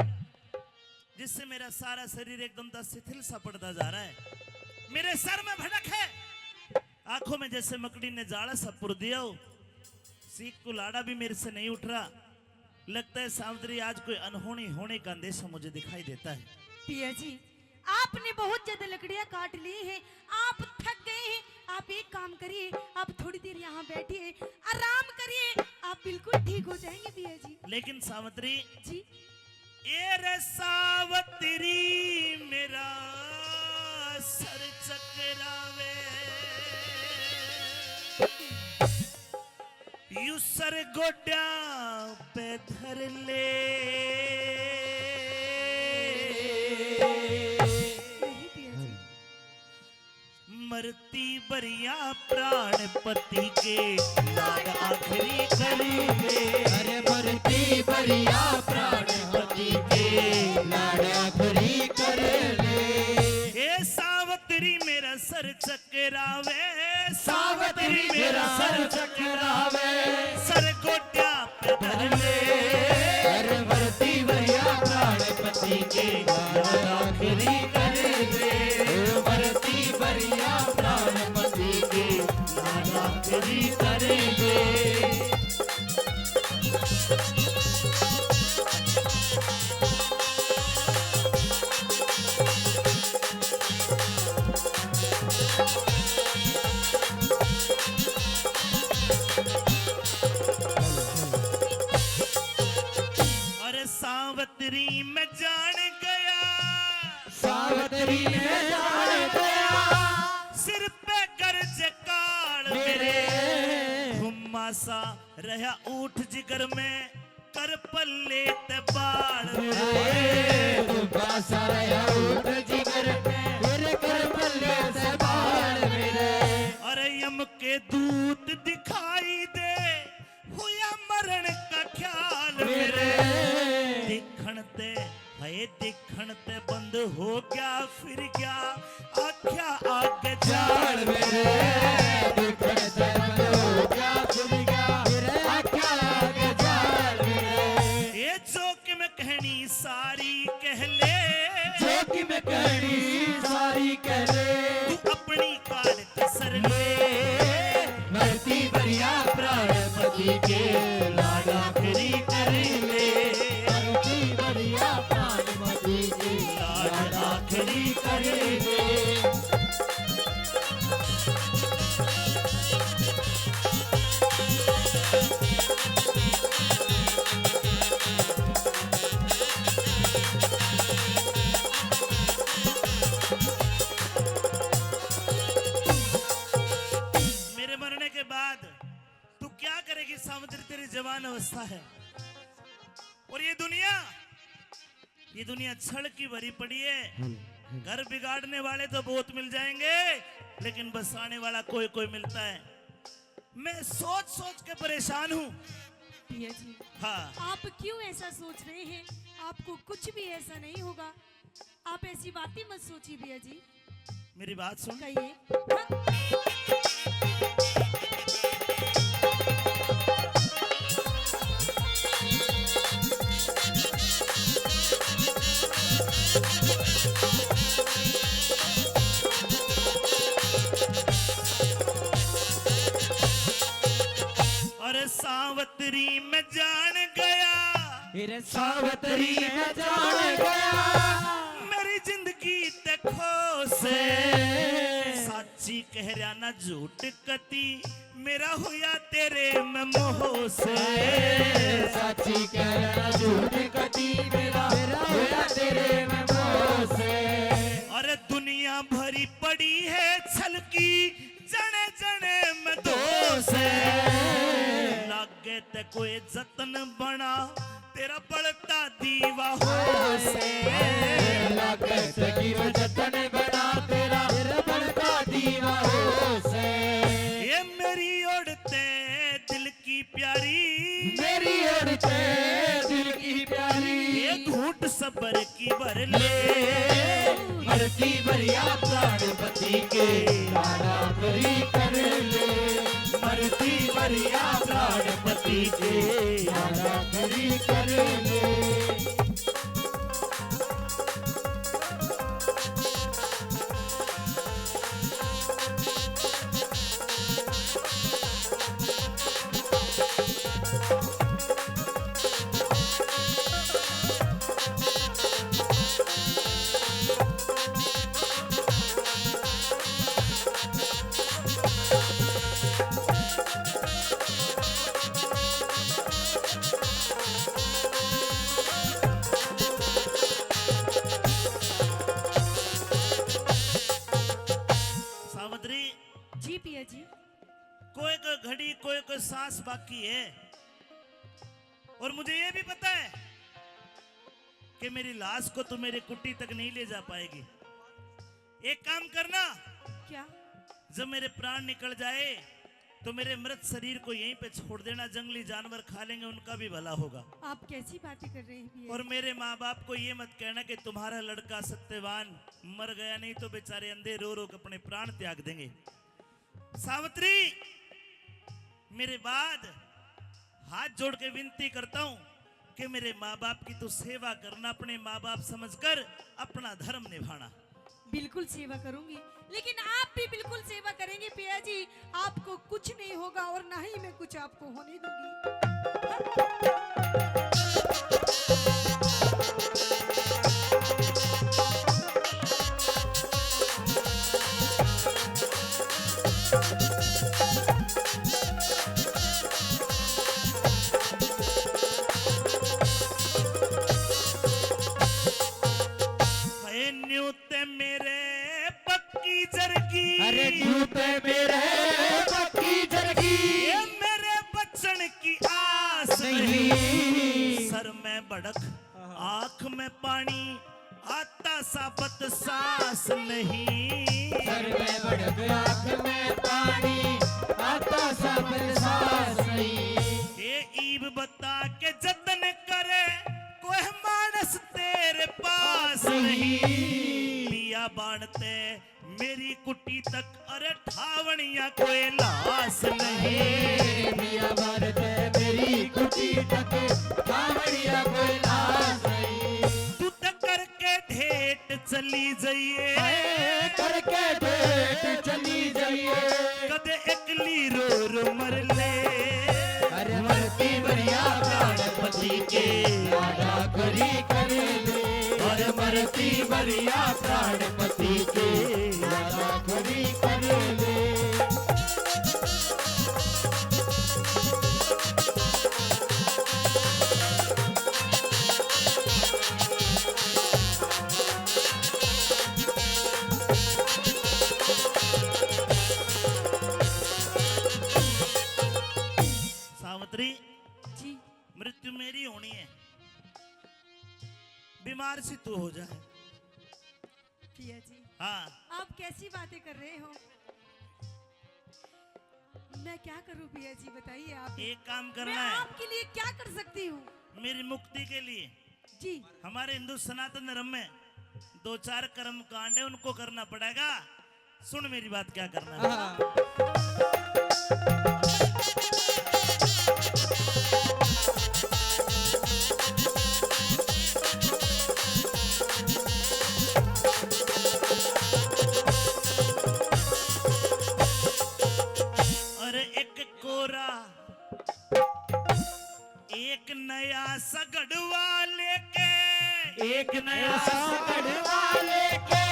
जिससे मेरा सारा शरीर एकदम सा शिथिल सा पड़ता जा रहा है। मेरे सर में भड़क है, आंखों में जैसे मकड़ी ने जाला सा पुर दिया हो, सीख कुलाड़ा भी मेरे से नहीं उठ रहा। लगता है सावित्री, आज कोई अनहोनी होने का अंदेशा मुझे दिखाई देता है। पिया जी, आपने बहुत ज्यादा लकड़ियां काट ली हैं, आप थक गए हैं। आप एक काम करिए, आप थोड़ी देर यहाँ बैठिए, आराम करिए, आप बिल्कुल ठीक हो जाएंगे पिया जी। लेकिन सावित्री जी। ए रे सावित्री, मेरा सर चकरावे, यू सर गोड्या पे धर ले। नहीं पिया जी। मरती बरिया प्राण पति के, लाड आखिरी कर ले। अरे मरती बरिया प्राण पति के, लाड आखिरी कर ले। हे सावित्री मेरा सर चकरावे, सावित्री मेरा सर चकरावे। सर गोड्या पे धर ले। अरे मरती बरिया प्राण पति के, लाड आखिरी कर ले। मरती बरिया प्राण पति के, लाड आखिरी कर ले। अरे सावित्री मैं जान गया, सावित्री मैं जान गया। सिर पे गरज काल मेरे, मेरे। घुम्मा सा रहा ऊठ जिगर में, कर पल्ले ते बाल मेरे। घुम्मा सा रहा ऊठ जिगर में, मेरे कर पल्ले ते बाल मेरे। अरे यम के दूत दिखाई दे, हुआ मरण का ख्याल मेरे। मेरे। दिखण ते, हाय दिखण ते बंद हो गया, फिर गया आख्या आगे जाल मेरे। दिखण ते बंद हो गया, फिर गया, फिर आख्या आगे जाल मेरे। ये जो कि मैं कहनी सारी कह ले, जो कि मैं कहनी सारी कह ले। तू अपनी काल कसर ले। मरती बरिया प्राण पति के, लाड आखिरी कर ले। मरती बरिया प्राण पति के, लाड आखिरी कर ले। मेरे मरने के बाद तू क्या करेगी सावित्री, तेरी जवान अवस्था है। और ये दुनिया, ये दुनिया छल की भरी पड़ी है। घर बिगाड़ने वाले तो बहुत मिल जाएंगे, लेकिन बसाने वाला कोई कोई मिलता है। मैं सोच सोच के परेशान हूँ। पिया जी, हाँ। आप क्यों ऐसा सोच रहे हैं? आपको कुछ भी ऐसा नहीं होगा, आप ऐसी बातें मत सोचिए भैया जी। मेरी बात सुन। कहिए। हाँ। अरे सावतरी में जान गया, फिर सावतरी में जान गया। मेरी जिंदगी ते खो से। साची कह रहा ना झूठ कती, मेरा होया तेरे में मोह से। साची कह रहा ना झूठ कती, मेरा होया तेरे में मोह से। अरे दुनिया भरी पड़ी है छलकी, जने जने में दोष है। लागे ते कोई जतन बना, तेरा बलता दीवा हो से। लागे ते कोई जतन बना, तेरा बलता दीवा हो से। ये मेरी ओर ते दिल की प्यारी, मेरी ओर ते दिल की प्यारी। ये घूंट सबर की भर ले। मरती भरिया प्राणपति के लाडा भरी कर ले। मरती भरिया प्राणपति के लाडा भरी कर ले। जी पिया जी। कोई कोई घड़ी, कोई कोई सांस बाकी है। और मुझे ये भी पता है कि मेरी लाश को तू मेरी कुटी तक नहीं ले जा पाएगी। एक काम करना, क्या? जब मेरे प्राण निकल जाए तो मेरे मृत शरीर को यहीं पे छोड़ देना, जंगली जानवर खा लेंगे, उनका भी भला होगा। आप कैसी बातें कर रहे हैं पिया? और मेरे माँ बाप को ये मत कहना कि तुम्हारा लड़का सत्यवान मर गया, नहीं तो बेचारे अंधे रो रो के अपने प्राण त्याग देंगे। सावित्री, मेरे बाद हाथ जोड़ के विनती करता हूँ कि मेरे माँ बाप की तू सेवा करना, अपने माँ बाप समझकर अपना धर्म निभाना। बिल्कुल सेवा करूंगी, लेकिन आप भी बिल्कुल सेवा करेंगे पिया जी। आपको कुछ नहीं होगा और ना ही मैं कुछ आपको होने दूंगी। न्यू ते मेरे पक्की जरगी। अरे न्यू ते मेरे पक्की जरगी। ये मेरे बचन की आस नहीं। सर में भड़क, आंख में पानी, आता साबत सांस नहीं। सर में भड़क, आंख में पानी, आता साबत सांस नहीं। ये ईब बता के जतन करे, कोई मानस तेरे पास नहीं। पिया बाण ते मेरी कुटी तक, अरे ठावणिया कोई लाश नहीं। पिया बाण ते मेरी कुटी तक, ठावणिया कोई लाश नहीं। तू तो करके ढेट चली जाइए, करके ढेट चली जाइए। कदे एकली रो रो मर ले। अरे मरती बढ़िया प्राणपति के लाडा करी कर ले। अरे मरती बढ़िया प्राणपति के लाडा करी कर ले। सावित्री, जी। मृत्यु मेरी होनी है, बीमार सी तू हो जाए। पिया जी, हाँ। आप कैसी बातें कर रहे हो? मैं क्या करूं पिया जी, बताइए आप। एक काम मैं करना है, आपके लिए क्या कर सकती हूँ? मेरी मुक्ति के लिए। जी। हमारे हिंदू सनातन धर्म में दो चार कर्म कांड है, उनको करना पड़ेगा। सुन मेरी बात, क्या करना है। हाँ। अरे एक कोरा, एक नया सगड़वा लेके, एक नया सगड़वा लेके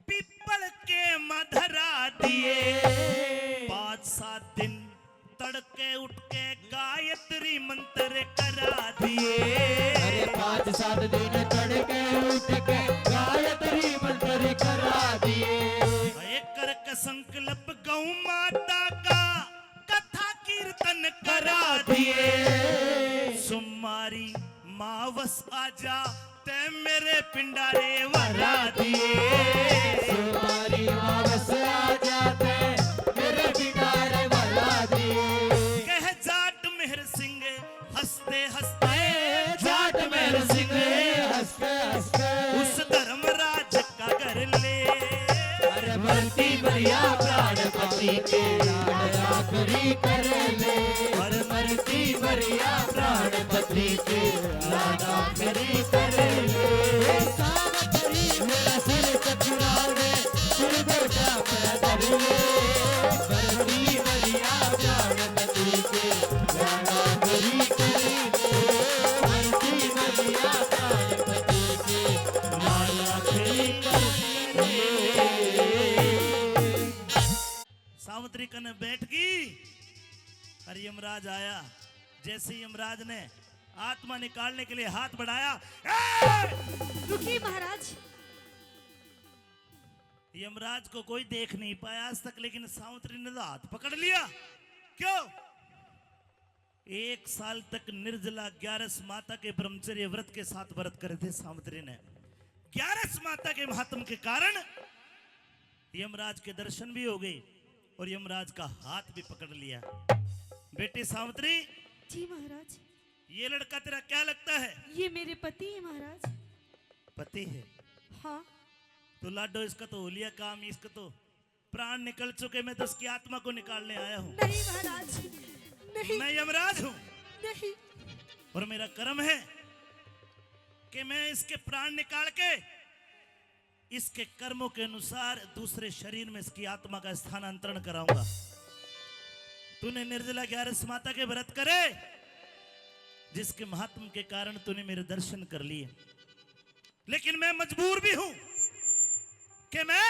पीपल के मधरा दिए। पाँच सात दिन तड़के उठ के गायत्री मंत्र करा दिए। अरे पाँच सात दिन तड़के उठ के गायत्री मंत्र करा दिए। एक करके संकल्प गौ माता का कथा कीर्तन करा दिए। सुमारी मावस आजा ते मेरे पिंडारे वरा दिए। सुमारी मावस आजा ते मेरे पिंडारे वरा दिए। कह जाट मेहर सिंह हंसते हंसते, जाट मेहर सिंह हंसते हंसते उस धर्मराज का घर ले। अरे मरती मरिया प्राणपति के लाड आखिरी कर ले। अरे मरती मरिया प्राणपति के लाड आखिरी कर ले। सावित्री मेरा सिर चकरावे, सिर बेटा पैदल ले। मरती मरिया प्राणपति के लाड आखिरी कर ले। मरती मरिया प्राणपति के लाड आखिरी कर ले। सावित्री कने बैठ गई और यमराज आया। जैसे ही यमराज ने आत्मा निकालने के लिए हाथ बढ़ाया, ए! रुकिए महाराज। यमराज को कोई देख नहीं पाया आज तक, लेकिन सावित्री ने तो हाथ पकड़ लिया। क्यों? एक साल तक निर्जला ग्यारस माता के ब्रह्मचर्य व्रत के साथ व्रत करे थे सावित्री ने। ग्यारस माता के महात्म के कारण यमराज के दर्शन भी हो गए और यमराज का हाथ भी पकड़ लिया। बेटी सावित्री, जी महाराज। ये लड़का तेरा क्या लगता है? ये मेरे पति है महाराज। पति है? हाँ। तो लाडो, इसका तो हो लिया काम, इसका तो प्राण निकल चुके, मैं तो इसकी आत्मा को निकालने आया हूँ। नहीं महाराज, नहीं। मैं यमराज हूँ। नहीं। और मेरा कर्म है कि मैं इसके प्राण निकाल के इसके कर्मों के अनुसार दूसरे शरीर में इसकी आत्मा का स्थानांतरण कराऊंगा। तूने निर्जला ग्यारस माता के व्रत करे, जिसके महात्म के कारण तूने मेरे दर्शन कर लिए, लेकिन मैं मजबूर भी हूं कि मैं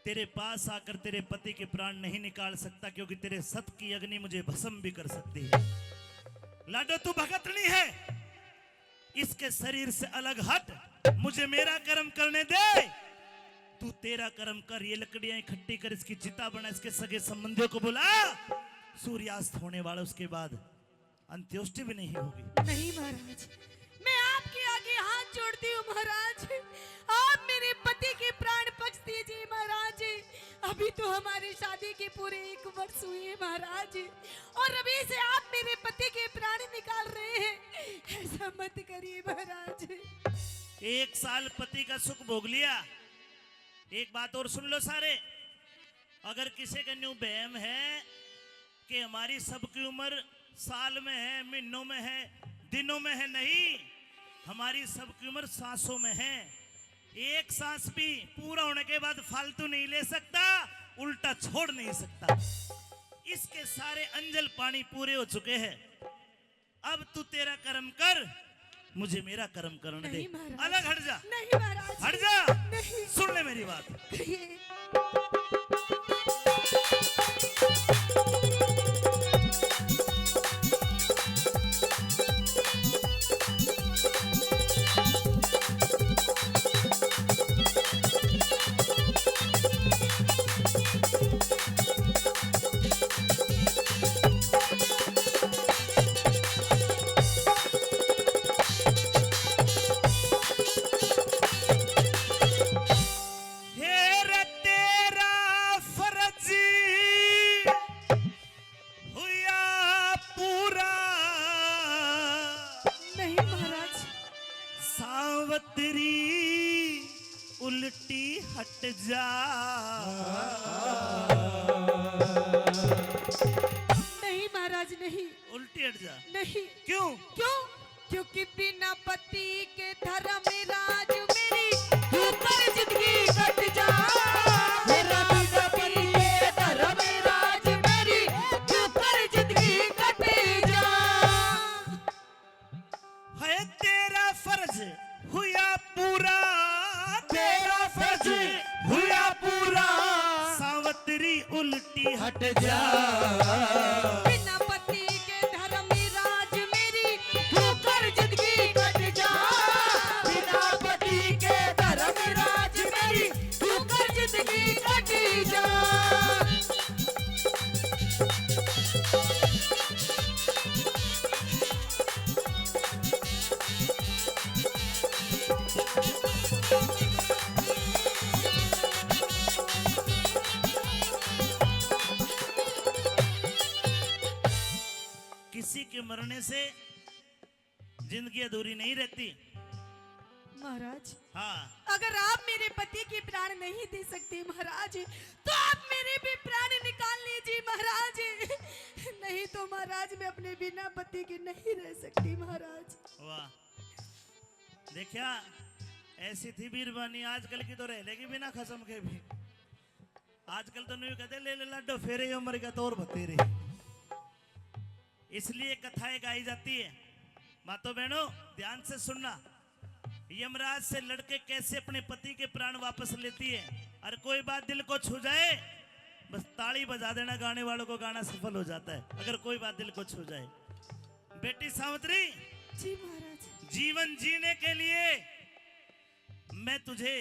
तेरे पास आकर तेरे पति के प्राण नहीं निकाल सकता, क्योंकि तेरे सत की अग्नि मुझे भस्म भी कर सकती है। लाडो, तू भगतनी है, इसके शरीर से अलग हट, मुझे मेरा कर्म करने दे। तू तेरा कर्म कर, ये लकड़ियां इकट्ठी कर, इसकी चिता बना, इसके सगे संबंधियों को बुला। सूर्यास्त होने वाला, उसके बाद अंत्येष्टि भी नहीं होगी। नहीं महाराज, मैं आपके आगे हाथ जोड़ती हूँ महाराज, आप मेरे पति के प्राण बख्श दीजिए महाराज। अभी तो हमारी शादी के पूरे एक वर्ष हुए हैं महाराज, और अभी से आप मेरे पति के प्राण निकाल रहे हैं, ऐसा मत करिए महाराज। एक साल पति का सुख भोग लिया, एक बात और सुन लो सारे, अगर किसी के न्यू बहम है कि हमारी सबकी उम्र साल में है, महीनों में है, दिनों में है, नहीं, हमारी सबकी उम्र सांसों में है। एक सांस भी पूरा होने के बाद फालतू नहीं ले सकता, उल्टा छोड़ नहीं सकता। इसके सारे अंजल पानी पूरे हो चुके हैं। अब तू तेरा कर्म कर, मुझे मेरा कर्म करने दे। नहीं महाराज। अलग हट जा। नहीं महाराज। हट जा। नहीं। सुन ले मेरी बात। कहिए। सावतरी उल्टी हट जा। नहीं महाराज, नहीं। उल्टी हट जा। नहीं। क्यों? क्यों? क्योंकि बिना पति के धर्मराज मेरी क्यों कर जिंदगी कट जा। बिना पति के धर्मराज मेरी क्यों कर जिंदगी कट जा। है तेरा फर्ज हुआ पूरा, तेरा फर्ज हुआ पूरा। सावतरी उल्टी हट जा। बिना पति के धर्मराज मेरी क्यों कर जिंदगी कट जा। बिना पति के धर्मराज मेरी क्यों कर जिंदगी कट जा। किसी के मरने से जिंदगी अधूरी नहीं रहती। महाराज, हाँ। अगर आप मेरे पति के प्राण नहीं दे सकते महाराज, तो आप मेरे भी प्राण निकाल लीजिए महाराज। नहीं तो महाराज, मैं अपने बिना पति के नहीं रह सकती महाराज। वाह, देखा, ऐसी थी बीरबानी, आजकल की तो रह लेगी बिना खसम के भी। आजकल तो न्यू कहते, ले ले लाडो फेरे, यो मर गया तो और बतेरे। इसलिए कथाएं गाई जाती है। मातो बहनों, ध्यान से सुनना, यमराज से लड़के कैसे अपने पति के प्राण वापस लेती है। और कोई बात दिल को छू जाए, बस ताली बजा देना, गाने वालों को गाना सफल हो जाता है, अगर कोई बात दिल को छू जाए। बेटी सावित्री, जी महाराज। जीवन जीने के लिए मैं तुझे,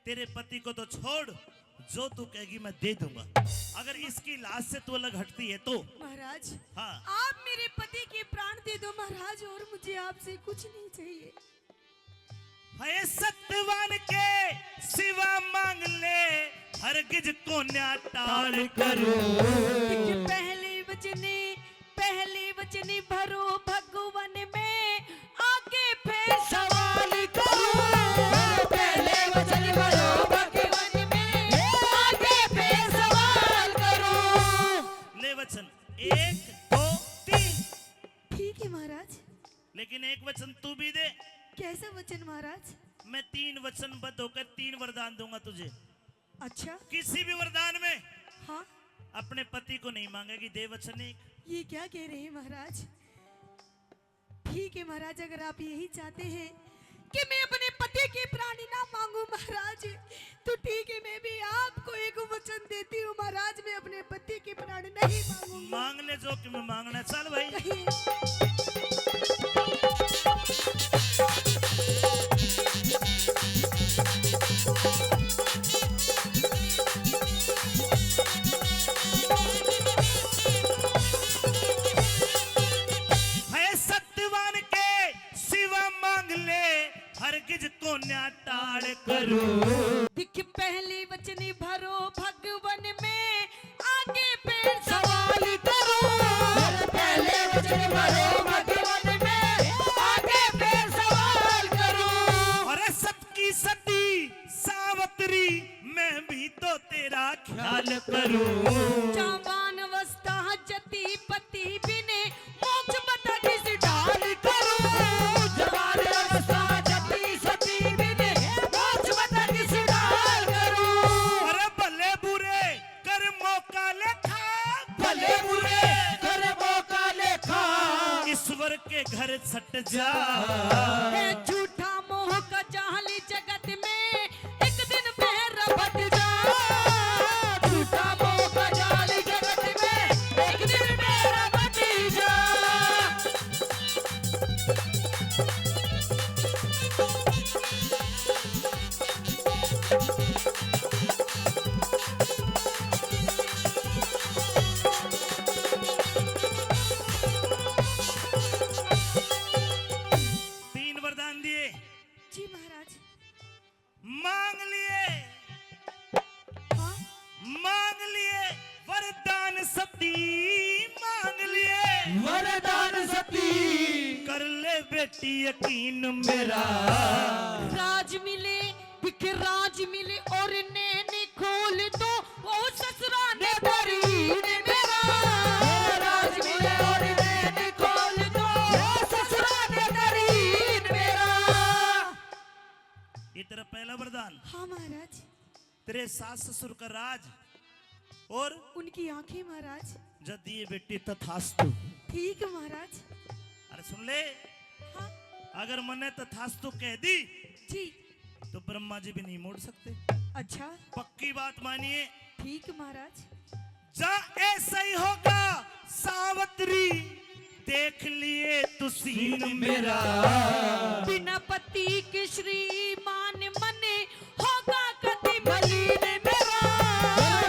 तेरे पति को तो छोड़, जो तू कहेगी मैं दे दूंगा, अगर इसकी लाश से तू अलग हटती है तो। महाराज, हाँ। आप मेरे पति के प्राण दे दो महाराज, और मुझे आपसे कुछ नहीं चाहिए। है सतवान के सिवा मांग ले, हरगिज कोन्या टाल करूं। पहले वचने पहले वचन भरो भगवन में, आगे फिर सवाल करूं। पहले वचन भरो भगवन में, आगे फिर सवाल करूं। ले वचन, एक, दो, तीन। ठीक है महाराज। लेकिन एक वचन तू भी दे। कैसा वचन महाराज? मैं तीन वचनबद्ध होकर तीन वरदान दूंगा तुझे। अच्छा। किसी भी वरदान में, हाँ। अपने पति को नहीं मांगेगी, दे वचन एक। ये क्या कह रहे हैं महाराज? ठीक है महाराज, अगर आप यही चाहते हैं कि मैं अपने पति के प्राण ना मांगू महाराज, तो ठीक है, मैं भी आपको एक वचन देती हूँ महाराज, मैं अपने पति के प्राण नहीं मांगूंगी। मांग ले जो कि मैं मांगना, चल भाई। नहीं। है सत्यवान के सिवा मांग ले, हरगिज कोन्या टाल करूं। दिख पहली वचनी भरो भगवन में, आगे फिर सवाल करूं। पहले वचन भरो भगवन में, आगे फिर सवाल करूं। अरे सत की सती सावतरी, मैं भी तो तेरा ख्याल करूं। जवान अवस्था जती पति बिने, मोक्ष बता किस ढाल करूं। जवान अवस्था जती सती बिने, मोक्ष बता किस ढाल करूं। अरे भले बुरे कर्मों का लेखा, भले बुरे कर्मों का लेखा, ईश्वर के घर छट जा। ए झूठा मोह का जाल जगत में, एक दिन बेरा बट जा। झूठा मोह का जाल जगत में, एक दिन बेरा बट जा। तीन वरदान दिए। जी महाराज। मांग लिए। हाँ? मांग लिए वरदान सती, मांग लिए। वरदान सती। कर ले बेटी यकीन मेरा। राज मिले, दिख राज मिले और नैन खोल दो, ओ ससुरा ने दरीन मेरा। राज मिले और नैन खोल दो, ओ ससुरा ने दरीन मेरा। ये तेरा पहला वरदान। हाँ महाराज। तेरे सास ससुर का राज और उनकी आंखें महाराज। जब दिए बेटी तथास्तु। ठीक महाराज। अरे सुन ले। हाँ। अगर मने तथास्तु कह दी जी। तो ब्रह्मा जी भी नहीं मोड़ सकते। अच्छा। पक्की बात मानिए। ठीक महाराज। जा ऐसा ही होगा सावित्री, देख लिए तू सीन मेरा। बिना पति के श्रीमान मने होगा कदी मलिन मेरा।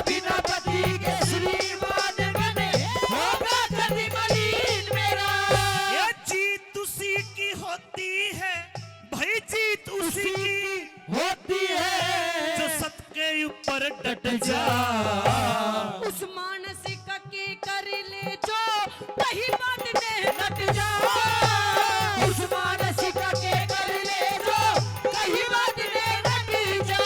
बिना पति के श्रीमान मने होगा कदी मलिन मेरा। ये जीत उसी की होती है भाई, जीत उसी की होती है जो सत के ऊपर डट जा। उस मानस का के कर ले जो कहीं बात ने नट जा। उस मानस का के कर ले जो कहीं बात ने नट जा।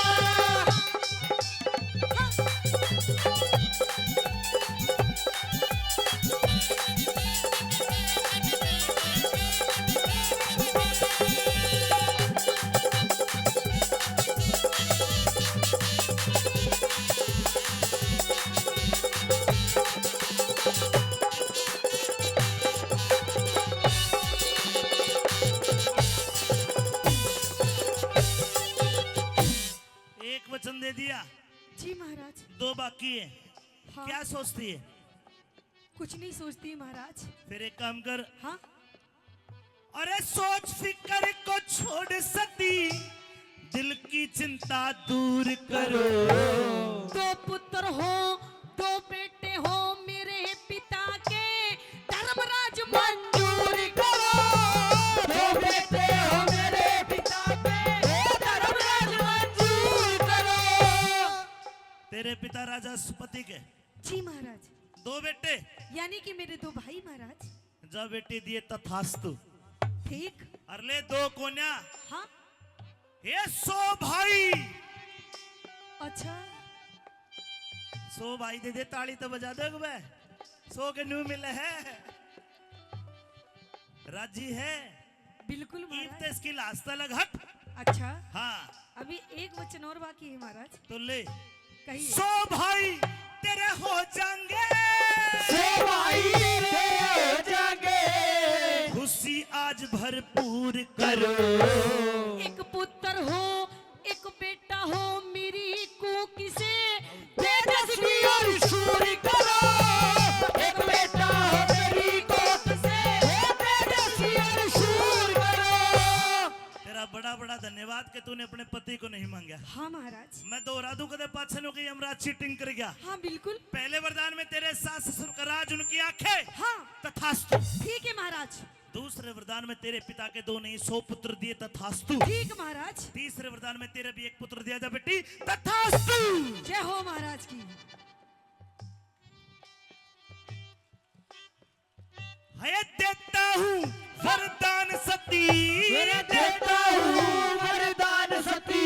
एक वचन दे दिया। जी महाराज। दो बाकी है। हाँ। क्या सोचती है? कुछ नहीं सोचती महाराज। फिर एक काम कर। हाँ। अरे सोच फिकर को छोड़ सती, दिल की चिंता दूर करो। दो पुत्र हो, दो बेटे हो मेरे पिता के, धर्मराज मंजूर करो। दो बेटे हो मेरे पिता के, धर्मराज मंजूर करो। तेरे पिता राजा सुपति के जी महाराज। दो बेटे। यानी कि मेरे दो भाई महाराज। जा बेटी दिए तथास्तु। ठीक। अरे ले दो कोन्या। हाँ। हे सौ भाई। अच्छा। सौ भाई दे दे, ताली तो बजा दो एक बार। सौ के न्यू मिले है। राजी है? बिल्कुल ईब महाराज। तो इसकी लाश तलक हट। अच्छा। हाँ। अभी एक वचन और बाकी है महाराज। तो ले। कहिए। सौ भाई तेरे हो जाएंगे। सौ भाई तेरे हो जाएंगे। खुशी आज भरपूर करो। एक पुत्र हो, एक बेटा हो मेरी कूकी से, तेजस्वी और शूर करो। एक बेटा हो मेरी कोख से, तेजस्वी और शूर करो। तेरा बड़ा बड़ा धन्यवाद कि तूने अपने पति को नहीं मांगा। हाँ महाराज। मैं दोहरा दूं, कदे पाछे नु कि यमराज चीटिंग कर गया। हाँ बिल्कुल। पहले वरदान में तेरे सास ससुर का राज, उनकी आंखें। हाँ। तथास्तु। ठीक है महाराज। दूसरे वरदान में तेरे पिता के दो नहीं, सौ पुत्र दिए, तथास्तु। ठीक महाराज। तीसरे वरदान में तेरे भी एक पुत्र दिया जा बेटी, तथास्तु। जय हो महाराज की। है देता हूँ वरदान सती। मैं देता हूँ वरदान सती।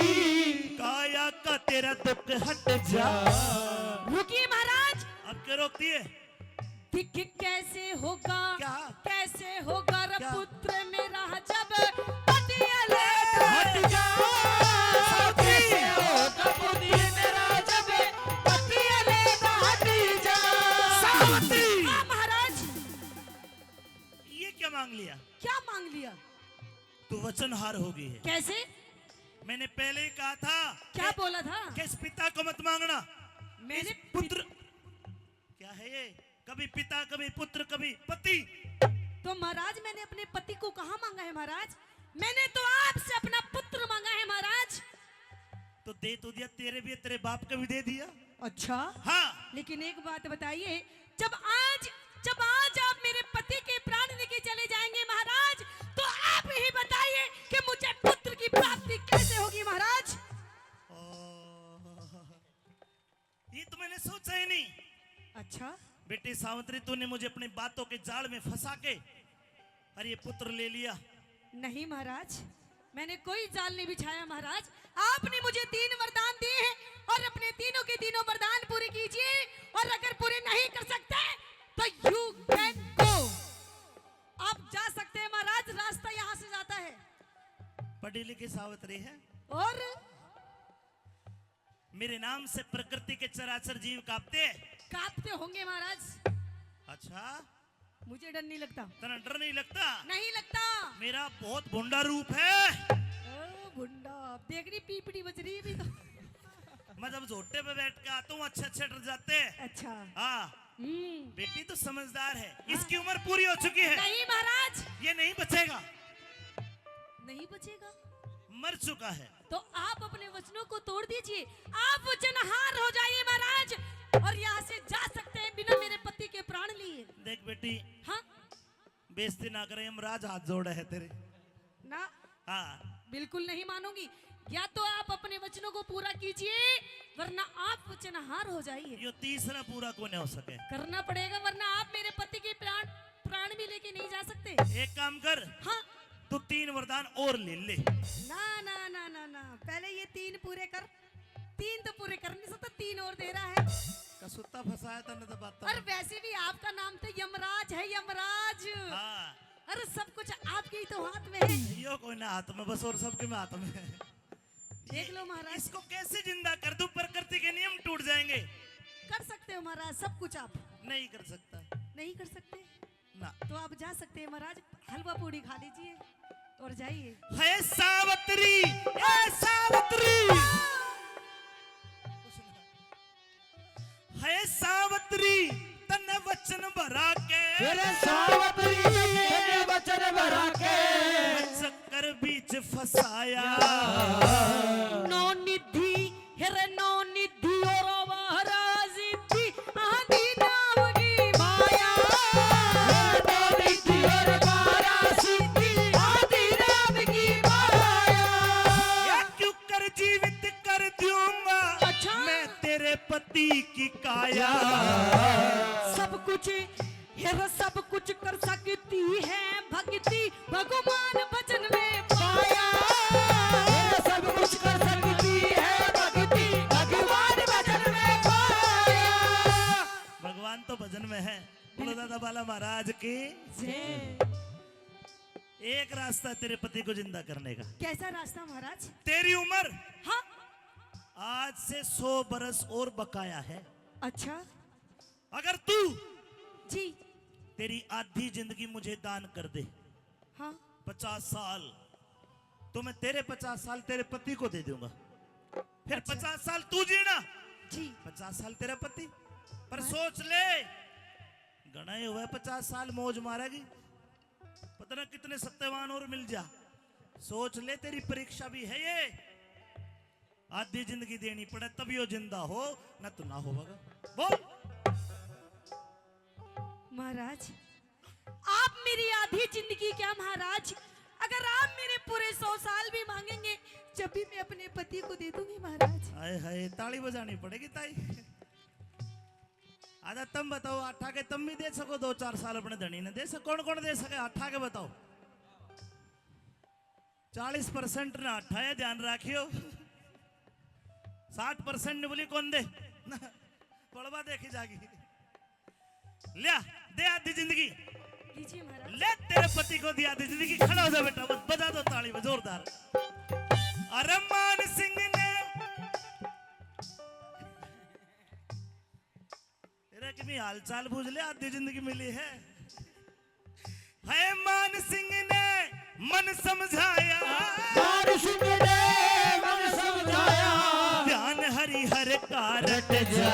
काया का तेरा दुख हट जा। रुकिए महाराज। अब क्या रोकती है? दिख कैसे होगा, क्या? कैसे होगा रे क्या? पुत्र मेरा जब पति अलग हट जा। कैसे होगा पुत्र मेरा जब पति अलग हट जा। सावित्री। हाँ महाराज। ये क्या मांग लिया? क्या मांग लिया? तू वचनहार हो गई है। कैसे? मैंने पहले ही कहा था क्या कि बोला था? कि इस पिता को मत मांगना। मैंने इस पुत्र, क्या है ये? कभी पिता, कभी पुत्र, कभी पति। तो महाराज, मैंने अपने पति को कहाँ मांगा है महाराज? मैंने तो आपसे अपना पुत्र मांगा है महाराज। तो दे तो दिया, तेरे भी, तेरे बाप का भी दे दिया। अच्छा। हाँ। लेकिन एक बात बताइए, जब आज, जब आज आप मेरे पति के प्राण लेके चले जाएंगे महाराज, तो आप ही बताइए कि मुझे पुत्र की प्राप्ति कैसे होगी महाराज? ओ, ये तो मैंने सोचा ही नहीं। अच्छा। बेटी सावित्री, तूने मुझे अपनी बातों के जाल में फंसा के और ये पुत्र ले लिया। नहीं महाराज, मैंने कोई जाल नहीं बिछाया महाराज। आपने मुझे तीन वरदान दिए हैं और अपने तीनों के तीनों वरदान पूरे कीजिए, और अगर पूरे नहीं कर सकते तो you can go, आप जा सकते हैं महाराज, रास्ता यहाँ से जाता है। पढ़ी लिखी सावित्री है। और मेरे नाम से प्रकृति के चराचर जीव कांपते हैं। कांपते होंगे महाराज। अच्छा, मुझे डर नहीं लगता। तना डर नहीं लगता? नहीं लगता। मेरा बहुत भुंडा रूप है। ओ भुंडा, देख रही पीपड़ी बज रही है अभी तो। मैं जब झोटे पे बैठ के आता हूँ, अच्छे अच्छे डर जाते हैं। अच्छा। हाँ। हम्म। बेटी तो समझदार है, हाँ। इसकी उम्र पूरी हो चुकी है। नहीं महाराज। ये नहीं बचेगा। नहीं बचेगा? मर चुका है। तो आप अपने वचनों को तोड़ दीजिए, आप वचनहार हो जाइए महाराज, और यहाँ से जा सकते हैं बिना मेरे पति के प्राण लिए। देख बेटी, हाँ? बेइज्जती ना करे, यमराज हाथ जोड़ा है तेरे। ना। हाँ। बिल्कुल नहीं मानूंगी। या तो आप अपने वचनों को पूरा कीजिए, वरना आप वचनहार हो जाइए। यो तीसरा पूरा कोने हो सके। करना पड़ेगा, वरना आप मेरे पति के प्राण, प्राण भी लेके नहीं जा सकते। एक काम कर। हाँ। तू तीन वरदान और ले ले। ना, ना, ना, ना, ना, पहले ये तीन पूरे कर। तीन तो पूरे कर नहीं सकता, तीन और दे रहा है। कसूता फंसाया तन्ने तो बात। और वैसे भी आपका नाम तो यमराज है, यमराज। हाँ। अरे सब कुछ आपके ही तो हाथ में है। यो कोई ना हाथ में, बस और सबके में हाथ में है। देख लो महाराज। इसको कैसे जिंदा कर दूं, प्रकृति के नियम टूट जाएंगे। कर सकते हो महाराज, सब कुछ आप। नहीं कर सकता। नहीं कर सकते? ना। तो आप जा सकते हैं महाराज, हलवा पूड़ी खा लीजिए और जाइए। हे सावित्री, हे सावित्री। हे सावित्री, तन्ने वचन भरा के। अरे सावित्री, तन्ने वचन भरा के। मैं चक्कर बीच फंसाया। नौ निधि, हेरे नौ निधि और बारह सिद्धि, आदि नाम की माया। नौ निधि और बारह सिद्धि, आदि नाम की माया। ये क्यों कर जीवित कर दूंगा, अच्छा। मैं तेरे पति की काया। सब कुछ, हेर सब कुछ कर सकती है भक्ति, भगवान भजन में पाया। हेर सब कुछ कर सकती है भक्ति, भगवान भजन में पाया। भगवान तो भजन में है। बोलो दादा बाला महाराज की जय। एक रास्ता तेरे पति को जिंदा करने का। कैसा रास्ता महाराज? तेरी उम्र, हाँ। आज से सौ बरस और बकाया है। अच्छा। अगर तू, जी। तेरी आधी जिंदगी मुझे दान कर दे, हाँ। पचास साल, तो मैं तेरे पचास साल तेरे पति को दे दूंगा। फिर अच्छा। पचास साल तू जीना, जी। पचास साल तेरा पति। पर हाँ। सोच ले, घणा ही हुआ है, पचास साल मौज मारेगी, पता ना कितने सत्यवान और मिल जा। सोच ले, तेरी परीक्षा भी है ये। आधी जिंदगी देनी पड़े तब यो जिंदा हो, न तो ना होगा। बोल। महाराज, आप मेरी आधी जिंदगी क्या महाराज, अगर आप मेरे पूरे सौ साल भी मांगेंगे, जब भी मैं अपने पति को दे दूंगी महाराज। हाय हाय, ताली बजानी पड़ेगी ताई। आजा, तम बताओ, आठा के तम भी दे सको, दो चार साल अपने धनी ने दे सको? कौन कौन दे सके, आठा के बताओ। चालीस परसेंट ना आठा है, ध्यान रखियो। साठ परसेंट ने बोली कौन दे। पड़वा देखी जागी। लिया, दे आधी जिंदगी। लीजिए महाराज। ले, तेरे पति को दी आधी जिंदगी। खड़ा हो जा बेटा, बस बजा दो ताली में जोरदार। अरे मान सिंह ने तेरा कितनी हालचाल पूछ ले, आधी जिंदगी मिली है। है मान सिंह ने मन समझाया, मान सिंह ने मन समझाया। ध्यान हरि हर का रट जा।